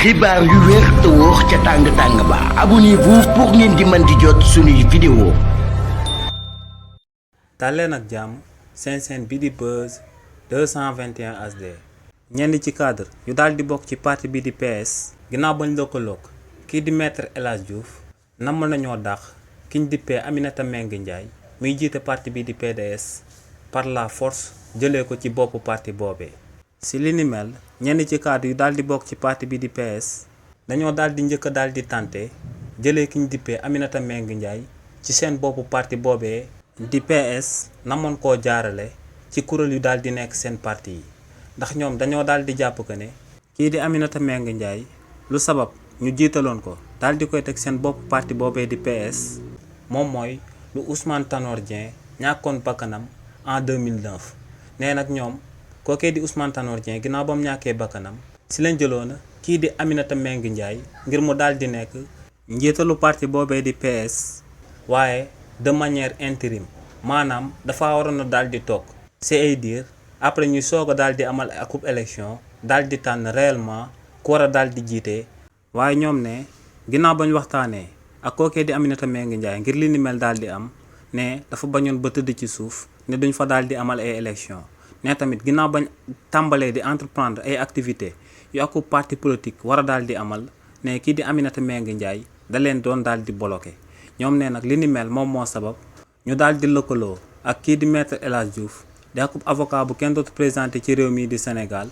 xibaar yu wér te wóor ca tàng-tàng ba abonnez-vous pour ngeen di mën di jot suñuy vidéo. tàlleen ak jàmm seen chaîne bi di Buzz 221 HD. ñenn ci cadre yu daal di bokk ci parti bi di PS ginnaaw bañ lëkkaloog kii di maître El Hadji Diouf namm nañoo dàq kiñ dippee Aminata Mbengue Ndiaye muy jiite parti bi di PDS par la force jëlee ko ci boppu parti boobee. ci li ni mel ñenn ci cadre yu daal di bokk ci parti bi di PS dañoo daal di njëkk a daal di tànte jëlee kiñ dippee Aminata Mbengue Ndiaye ci seen boppu parti boobee di PS namoon koo jaarale ci kuréel yu daal di nekk seen parti yi ndax ñoom dañoo daal di jàpp que ne kii di Aminata Mbengue Ndiaye lu sabab ñu jiitaloon ko daal di koy teg seen boppu parti boobee di PS moom mooy lu Ousmane Tanor Dieng ñàkkoon bakkanam en 2009 nee nag ñoom kookee di Ousmane Tanor Dieng ginnaaw ba mu ñàkkee bakkanam si lañ jëloon kii di Aminata Mbengue Ndiaye ngir mu daal di nekk njiitalu parti boobee di PS waaye de manière intérim maanaam dafa waroon a daal di toog c'est-à-dire après ñu soog a daal di amal akub élection daal di tànn réellement ku war a daal di jiite waaye ñoom ne ginnaaw bañ waxtaanee ak kookee di Aminata Mbengue Ndiaye ngir li ni mel daal di am ne dafa bañoon ba tëdd ci suuf ne duñ fa daal di amal ay élection ne tamit ginnaaw bañ tàmbalee di entreprendre ay activités yu akub parti politique war a daal di amal ne kii di Aminata Mbengue Ndiaye da leen doon daal di bloqué ñoom ne nag li ni mel moom moo sabab ñu daal di lëkkaloo ak kii di maître El Hadji Diouf di akub avocat bu kenn dootu présenté ci réew mii di Sénégal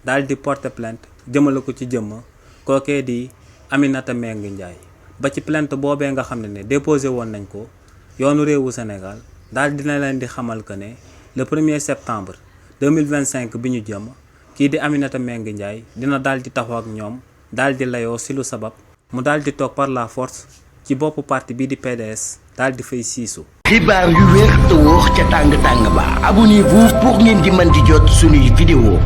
daal di porter plainte jëmale ko ci jëmm kookee di Aminata Mbengue Ndiaye ba ci plainte boobee nga xam ne déposé woon nañ ko yoonu réewu Sénégal daal dina leen di xamal que ne le 1er septembre 2025 bi ñu jëm kii di Aminata Mbengue Ndiaye dina daal di taxaw ak ñoom daal di layoo si lu sabab mu daal di toog par la force ci boppu parti bi di PDS daal di fay siisu. xibaar yu wér te wóor ca tàng-tàng ba abonnez-vous pour ngeen di mën di jot suñuy vidéo.